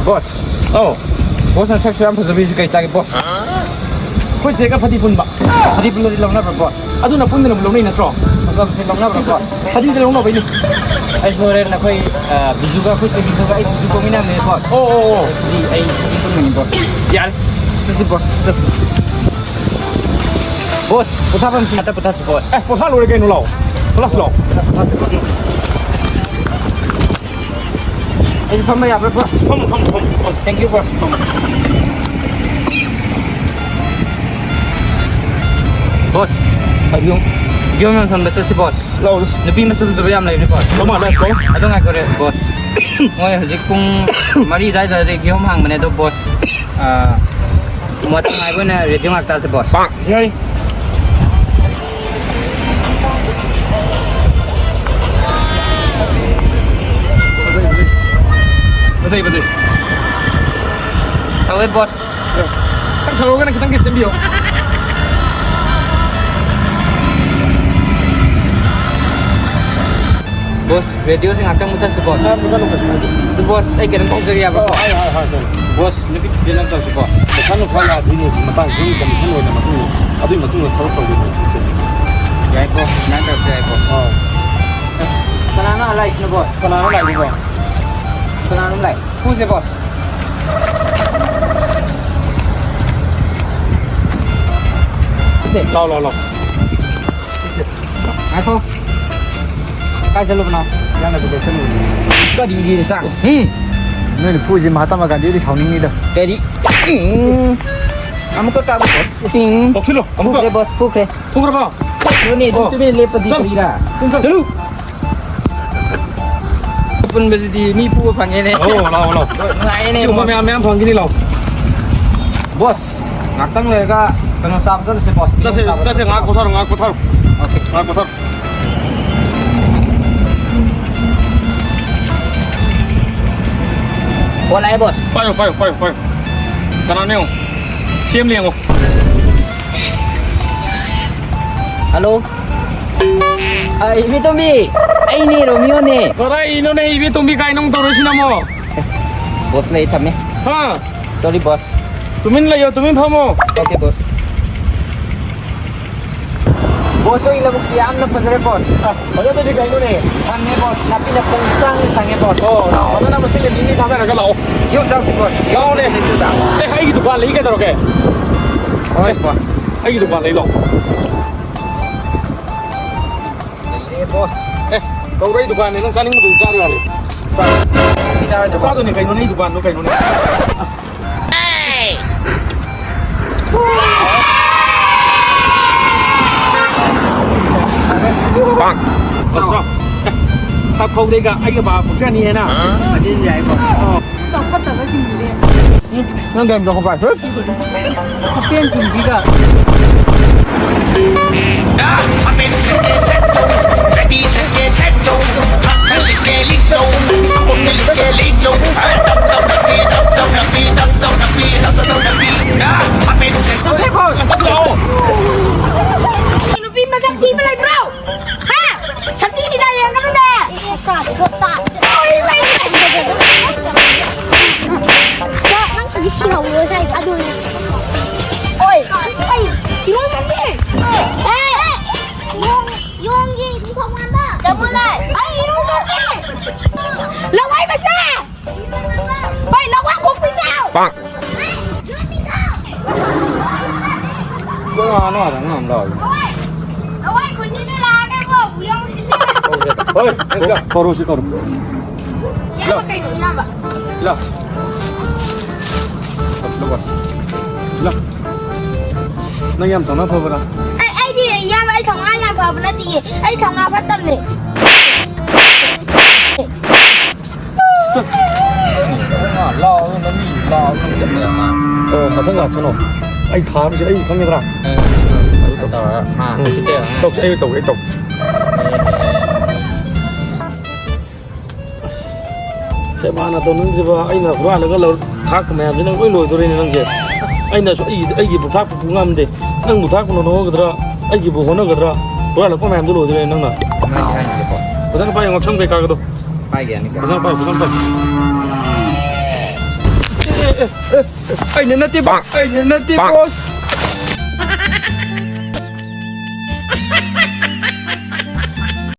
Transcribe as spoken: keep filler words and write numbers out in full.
ꯕꯣꯁ꯫ ꯑꯧ꯫ ꯕꯣꯁꯅ ꯁꯛꯁꯨ ꯌꯥꯝ ꯐꯖꯕꯤꯁꯤ ꯀꯩ ꯆꯥꯒꯦ, ꯕꯣꯁ? ꯑꯩꯈꯣꯏ ꯆꯦꯒ ꯐꯗꯤ ꯄꯨꯟꯕ꯫ ꯐꯗꯤ ꯄꯨꯜꯂꯗꯤ ꯂꯧꯅꯕ꯭ꯔꯥ, ꯕꯣꯁ? ꯑꯗꯨꯅ ꯄꯨꯟꯗꯅꯕꯨ ꯂꯧꯅꯩ ꯅꯠꯇ꯭ꯔꯣ? ꯐꯖꯕꯁꯦ ꯂꯧꯅꯕ꯭ꯔꯥ, ꯕꯣꯁ? ꯐꯗꯤꯗ ꯂꯧꯅꯕꯩꯅꯤ꯫ ꯑꯩꯁꯨ ꯍꯣꯔꯦꯟ ꯑꯩꯈꯣꯏ, ꯑ, ꯕꯤꯖꯨꯒ ꯑꯩꯈꯣꯏ ꯆꯦ ꯕꯤꯖꯨꯒ ꯑꯩ ꯕꯤꯖꯨ ꯀꯧꯃꯤꯟꯅꯕꯅꯦ, ꯕꯣꯁ꯫ ꯑꯣ, ꯑꯣ, ꯑꯣ꯫ ꯑꯗꯨꯗꯤ ꯑꯩ ꯐꯗꯤ ꯄꯨꯟꯒꯅꯤ, ꯕꯣꯁ꯫ ꯌꯥꯔꯦ꯫ ꯆꯠꯁꯤ, ꯕꯣꯁ, ꯆꯠꯁꯤ꯫ ꯕꯣꯁ, ꯄꯣꯊꯥꯐꯝꯁꯤ ꯉꯥꯛꯇ ꯄꯣꯊꯥꯁꯤ, ꯕꯣꯁ꯫ ꯑꯦ, ꯄꯣꯊꯥ ꯂꯣꯏꯔꯦ ꯀꯩꯅꯣ, ꯂꯥꯛꯑꯣ꯫ ꯄꯣꯊꯥꯁꯤ, ꯂꯥꯛꯑꯣ꯫ ꯑꯩꯁꯨ ꯐꯝꯕ ꯌꯥꯕ꯭ꯔꯥ, ꯕꯣꯁ? ꯐꯝꯃꯣ, ꯐꯝꯃꯣ, ꯐꯝꯃꯣ, ꯐꯝꯃꯣ꯫ Thank you, Bose. ꯐꯝꯃꯣ꯫ ꯕꯣꯁ, ꯍꯥꯏꯕꯤꯌꯨ꯫ ꯒꯦꯝ ꯌꯥꯝ ꯐꯝꯕ ꯆꯠꯁꯤ, ꯕꯣꯁ꯫ ꯂꯥꯛꯑꯣ, ꯆꯠꯁꯤ꯫ ꯅꯨꯄꯤ ꯃꯁꯛ ꯐꯖꯕ ꯌꯥꯝ ꯂꯩꯕꯅꯤ, Bose. Come on, let's go꯫ ꯑꯗꯣ ꯉꯥꯏꯈꯣ, ꯕꯣꯁ꯫ ꯃꯣꯏ ꯍꯧꯖꯤꯛ ꯄꯨꯡ ꯃꯔꯤ ꯑꯗꯨꯋꯥꯏꯗ ꯒꯦꯝ ꯍꯥꯡꯕꯅꯦ, ꯑꯗꯣ, ꯕꯣꯁ, ꯑꯥ, ꯃꯇꯝ ꯉꯥꯏꯕ ꯑꯣꯏꯅ ꯔꯦꯗꯤꯑꯣ ꯉꯥꯛꯇ ꯆꯠꯁꯤ, ꯕꯣꯁ꯫ ꯌꯥꯏ꯫ ꯐꯖꯩ, ꯐꯖꯩ꯫ ꯇꯧꯋꯦ, ꯕꯣꯁ꯫ ꯈꯔ ꯁꯧꯔꯒꯅ ꯈꯤꯇꯪ ꯈꯤꯇꯪ ꯆꯦꯟꯕꯤꯌꯣ꯫ ꯕꯣꯁ, ꯔꯦꯗꯤꯑꯣꯁꯦ ꯉꯥꯛꯇꯪ ꯃꯨꯠꯊꯠꯁꯤꯀꯣ꯫ ꯑ, ꯃꯨꯠꯊꯠꯂꯨ, ꯀꯩꯁꯨ ꯀꯥꯏꯗꯦ꯫ ꯑꯗꯨ, ꯕꯣꯁ, ꯑꯩ ꯀꯩꯅꯣꯝ ꯍꯪꯖꯒꯦ ꯌꯥꯕ꯭ꯔꯣ? ꯑꯣ, ꯍꯥꯏꯌꯣ, ꯍꯥꯏꯌꯣ, ꯍꯥꯏꯌꯣ, ꯀꯩꯅꯣ? ꯕꯣꯁ, ꯅꯨꯄꯤ ꯊꯤꯖꯤꯟ ꯑꯝ ꯇꯧꯁꯤꯀꯣ꯫ ꯄꯩꯁꯥ ꯅꯨꯡꯁꯥ ꯌꯥꯗ꯭ꯔꯤꯅꯦ ꯍꯧꯖꯤꯛ ꯃꯇꯥꯡꯁꯤ, ꯌꯨꯝꯒꯤ ꯀꯟꯗꯤꯁꯟ ꯑꯣꯏꯅ ꯃꯇꯨꯡ ꯏꯟꯅ, ꯑꯗꯨꯒꯤ ꯃꯇꯨꯡꯗ ꯊꯕꯛ ꯇꯧꯒꯦ ꯇꯧꯕꯅꯦ꯫ ꯌꯥꯏꯀꯣ, ꯑꯗꯨꯃꯥꯏꯅ ꯇꯧꯔꯁꯨ ꯌꯥꯏꯀꯣ꯫ ꯑꯥ꯫ ꯀꯅꯥꯅꯣ ꯂꯥꯛꯏꯁꯤꯅꯕꯣ? ꯀꯅꯥꯅꯣ ꯂꯥꯛꯏꯁꯤꯕꯣ? ꯀꯅꯥꯅꯣ ꯂꯥꯛꯏ? ꯐꯨꯁꯦ, ꯕꯣꯁ꯫ ꯂꯥꯎ, ꯂꯥꯎ, ꯂꯥꯎ꯫ ꯉꯥꯏꯈꯣ꯫ ꯀꯥꯏ ꯆꯠꯂꯨꯕꯅꯣ? ꯏꯌꯥꯝꯕꯗꯤ ꯂꯦꯞꯁꯜꯂꯨꯕꯅꯤ꯫ ꯀꯔꯤꯒꯤ ꯆꯥꯛ? ꯎꯝ꯫ ꯅꯣꯏꯅ ꯐꯨꯏꯁꯦ ꯃꯍꯥꯇꯃꯥ ꯒꯥꯟꯙꯤꯗꯤ ꯁꯥꯎꯅꯤꯡꯅꯤꯗ꯫ ꯀꯔꯤ? ꯎꯝ꯫ ꯑꯃꯨꯛꯀ ꯀꯥꯞꯄꯨ꯫ ꯎꯝ꯫ ꯇꯧꯁꯤꯜꯂꯣ, ꯑꯃꯨꯛꯀ꯫ ꯐꯨꯈ꯭ꯔꯦ, ꯕꯣꯁ, ꯐꯨꯈ꯭ꯔꯦ꯫ ꯐꯨꯈ꯭ꯔꯕꯣ? ꯑꯗꯨꯅꯦ, ꯑꯗꯨꯝ ꯑꯣ꯫ ꯇꯨꯃꯤꯟꯅ ꯂꯦꯞꯄꯗꯤ ꯆꯠꯂꯨ꯫ ꯀꯔꯤꯔꯥ? ꯆꯠꯂꯨ꯫ ꯑꯄꯨꯟꯕꯁꯤꯗꯤ ꯃꯤ ꯐꯨꯕ ꯐꯪꯉꯦꯅꯦ꯫ ꯑꯣ, ꯂꯥꯛꯑꯣ, ꯂꯥꯛꯑꯣ꯫ ꯅꯨꯡꯉꯥꯏꯌꯦꯅꯦ, ꯁꯤꯒꯨꯝꯕ ꯕꯣꯁ꯫ ꯃꯌꯥꯝ, ꯃꯌꯥꯝ ꯐꯪꯈꯤꯅꯤ, ꯂꯥꯛꯑꯣ꯫ ꯕꯣꯁ, ꯉꯥꯛꯇꯪ ꯂꯩꯔꯒ ꯀꯩꯅꯣ ꯆꯥꯕ ꯆꯠꯂꯨꯁꯦ, ꯕꯣꯁ꯫ ꯆꯠꯁꯦ, ꯆꯥꯕ ꯆꯠꯁꯦ, ꯆꯠꯂꯨꯁꯦ, ꯉꯥꯏꯍꯥꯛ ꯕꯣꯁ꯫ ꯄꯣꯊꯥꯔꯣ, ꯉꯥꯏꯍꯥꯛ ꯄꯣꯊꯥꯔꯣ꯫ ꯑꯣꯀꯦ꯫ ꯉꯥꯏꯍꯥꯛ ꯄꯣꯊꯥꯔꯣ꯫ ꯀꯣꯜ ꯂꯥꯛꯑꯦ, ꯕꯣꯁ꯫ ꯄꯥꯏꯌꯣ, ꯄꯥꯏꯌꯣ, ꯄꯥꯏꯌꯣ, ꯄꯥꯏꯌꯣ꯫ ꯀꯅꯥꯅꯣ ꯌꯦꯡꯉꯣ꯫ ꯁꯤ ꯑꯦꯝ ꯌꯦꯡꯉꯣ꯫ ꯍꯜꯂꯣ꯫ ꯑ, ꯏꯕꯦꯇꯣꯝꯕꯤ, ꯑꯩꯅꯦ, ꯔꯣꯃꯤꯌꯣꯅꯦ꯫ ꯀꯔꯥꯏꯅꯣꯅꯦ, ꯏꯕꯦꯇꯣꯝꯕꯤ ꯀꯥꯏꯅ ꯑꯃꯨꯛ ꯇꯧꯔꯁꯤꯅ ꯑꯃꯨꯛ? ꯕꯣꯁ, ꯑꯩ ꯊꯝꯃꯦ꯫ ꯍꯥ? ꯁꯣꯔꯤ, ꯕꯣꯁ꯫ ꯇꯨꯃꯤꯟ ꯂꯩꯌꯣ, ꯇꯨꯃꯤꯟ ꯐꯝꯃꯣ꯫ ꯑꯣꯀꯦ, ꯕꯣꯁ꯫ ꯕꯣꯁ ꯍꯣꯏꯒꯤ ꯂꯧꯕꯨꯛꯁꯤ ꯌꯥꯝꯅ ꯐꯖꯔꯦ, ꯕꯣꯁ꯫ ꯑ, ꯐꯖꯗꯗꯤ ꯀꯩꯅꯣꯅꯦ? ꯐꯪꯉꯦ, ꯕꯣꯁ꯫ ꯅꯥꯄꯤꯅ ꯄꯨꯡꯁꯪ ꯁꯪꯉꯦ, ꯕꯣꯁ꯫ ꯑꯣ, ꯐꯖꯅ ꯃꯁꯤꯡ ꯑꯅꯤ ꯑꯅꯤ ꯊꯥꯗꯔꯒ ꯂꯥꯛꯑꯣ꯫ ꯌꯨꯝ ꯆꯠꯂꯨꯁꯤ, ꯕꯣꯁ꯫ ꯂꯥꯛꯑꯣꯅꯦ꯫ ꯂꯩꯇꯦꯗ꯫ ꯑꯦ, ꯑꯩꯒꯤ ꯗꯨꯀꯥꯟ ꯂꯩ ꯀꯩꯗꯧꯔꯒꯦ? ꯍꯣꯏ, ꯕꯣꯁ꯫ ꯑꯩꯒꯤ ꯗꯨꯀꯥꯟ ꯂꯩ ꯂꯥꯛꯑꯣ꯫ ꯂꯩꯔꯦ, ꯕꯣꯁ꯫ ꯑꯦ, ꯇꯧꯔꯣ, ꯑꯩ ꯗꯨꯀꯥꯟꯅꯦ, ꯅꯪ ꯆꯥꯅꯤꯡꯕꯗꯨ ꯆꯥꯔꯣ ꯌꯥꯔꯦ꯫ ꯆꯥ-, ꯆꯥꯔꯣꯏꯗ꯭ꯔꯣ? ꯆꯥꯗꯣꯏꯅꯦ ꯀꯩꯅꯣ, ꯅꯪ ꯗꯨꯀꯥꯟꯗꯣ ꯀꯩꯅꯣꯅꯦ? ꯆꯥꯎ, ꯆꯥꯎ꯫ ꯑꯦ, ꯁꯥꯐꯧꯗꯩꯒ ꯑꯩꯒ ꯄꯥ ꯄꯨꯛꯆꯅꯤ ꯍꯥꯏꯅ꯫ ꯑꯗꯨꯗꯤ ꯌꯥꯏ, ꯕꯣꯁ꯫ ꯑꯣ꯫ ꯆꯥꯎꯈꯠꯇꯕꯁꯤꯡꯁꯦ꯫ ꯅꯪ ꯀꯩꯝ ꯆꯥꯎꯈꯠꯄ ꯍꯥꯏ-, ꯍꯦꯠ! ꯈꯨꯠꯇꯦꯟ ꯊꯤꯟꯕꯤꯒ꯫ ꯆꯠꯁꯦ, ꯈꯣ-, ꯆꯠꯁꯦ, ꯂꯥꯛꯑꯣ꯫ ꯅꯨꯄꯤ ꯃꯁꯛ ꯊꯤꯕ ꯂꯩꯕ꯭ꯔꯣ? ꯍꯥ? ꯁꯛꯊꯤꯕꯤꯗ ꯌꯦꯡꯒꯅꯨꯅꯦ! ꯅꯪ ꯁꯤꯍꯧꯔꯣ ꯁꯥꯏ ꯑꯗꯨꯅꯦ꯫ ꯑꯣꯏ! ꯑꯩ ꯏꯔꯣꯏ ꯆꯠꯀꯦ! ꯑꯦ! ꯌꯣꯡ-, ꯌꯣꯡꯒꯤ ꯅꯤꯡꯊꯧ ꯃꯥꯟꯕ! ꯆꯪꯉꯨ ꯂꯥꯏ! ꯑꯩ ꯏꯔꯣꯏ ꯆꯠꯀꯦ! ꯂꯋꯥꯏ ꯃꯆꯥ! ꯍꯣꯏ, ꯂꯋꯥꯏ ꯀꯣꯛꯄꯤ ꯆꯥꯎ! ꯀꯅꯥꯅꯣ ꯑꯗ ꯑꯉꯥꯡ ꯑꯃ ꯂꯥꯎꯔꯤ? ꯍꯣꯏ, ꯂꯋꯥꯏ ꯈꯨꯟꯁꯤꯗ ꯂꯥꯛꯑꯒ ꯏꯕꯣ, ꯌꯥꯎꯁꯤꯜꯂꯦ꯫ ꯍꯣꯏ, ꯀꯧꯔꯨꯁꯤ, ꯀꯧꯔꯨ꯫ ꯏꯌꯥꯝꯕ ꯀꯩꯅꯣ, ꯏꯌꯥꯝꯕ? ꯂꯥꯎ꯫ ꯂꯥꯎ꯫ ꯅꯪ ꯌꯥꯝ ꯊꯧꯅꯥ ꯐꯕ꯭ꯔꯥ? ꯑꯩ, ꯑꯩꯗꯤ, ꯏꯌꯥꯝꯕ, ꯑꯩ ꯊꯧꯅꯥ ꯌꯥꯝ ꯐꯕ ꯅꯠꯇꯤꯌꯦ꯫ ꯑꯩ ꯊꯧꯅꯥ ꯐꯠꯇꯕꯅꯦ꯫ ꯂꯥꯎ, ꯂꯝꯕꯤ ꯂꯥꯎ꯫ ꯑꯣ, ꯃꯊꯪ ꯂꯥꯛꯁꯅꯨ꯫ ꯑꯩ ꯊꯥꯕꯁꯦ ꯑꯩ ꯈꯪꯒꯗ꯭ꯔꯥ? ꯇꯧꯔꯒ, ꯃꯥ ꯎꯝ꯫ ꯁꯤ ꯇꯧꯔꯒ꯫ ꯇꯧꯁꯦ, ꯑꯩ ꯇꯧꯒꯦ, ꯑꯩ ꯇꯧꯒꯦ꯫ ꯁꯦꯕꯥꯅ ꯇꯧꯅꯤꯡꯗ꯭ꯔꯤꯕ, ꯑꯩꯅ ꯍꯨꯔꯥꯜꯂꯒ ꯂꯧ-, ꯊꯥꯛꯄ ꯃꯌꯥꯝꯁꯦ ꯅꯪ ꯂꯣꯏ ꯂꯣꯏꯗꯣꯔꯤꯅꯦ ꯅꯪꯁꯦ꯫ ꯑꯩꯅꯁꯨ ꯑꯩ, ꯑꯩꯒꯤꯕꯨ ꯊꯥꯛꯄ ꯄꯨ ꯉꯝꯗꯦ, ꯅꯪꯕꯨ ꯊꯥꯛꯄ ꯍꯣꯠꯅꯒꯗ꯭ꯔꯥ, ꯑꯩꯒꯤꯕꯨ ꯍꯣꯠꯅꯒꯗ꯭ꯔꯥ? ꯍꯨꯔꯥꯜꯂꯛꯄ ꯃꯌꯥꯝꯗꯣ ꯂꯣꯏꯗꯣꯏꯔꯦ ꯅꯪꯅ꯫ ꯀꯃꯥꯏꯅ ꯍꯥꯏꯅꯣ? ꯐꯖꯅ ꯄꯥꯏ, ꯉꯛꯁꯝ ꯀꯩꯀꯥꯒꯗꯣ꯫ ꯄꯥꯏꯒꯦ ꯌꯥꯅꯤ ꯀꯩꯅꯣ꯫ ꯐꯖꯅ ꯄꯥꯏ, ꯐꯖꯅ ꯄꯥꯏ꯫ ꯑꯩꯅ ꯅꯠꯇꯦ ꯕꯣꯁ, ꯑꯩꯅ ꯅꯠꯇꯦ ꯕꯣꯁ꯫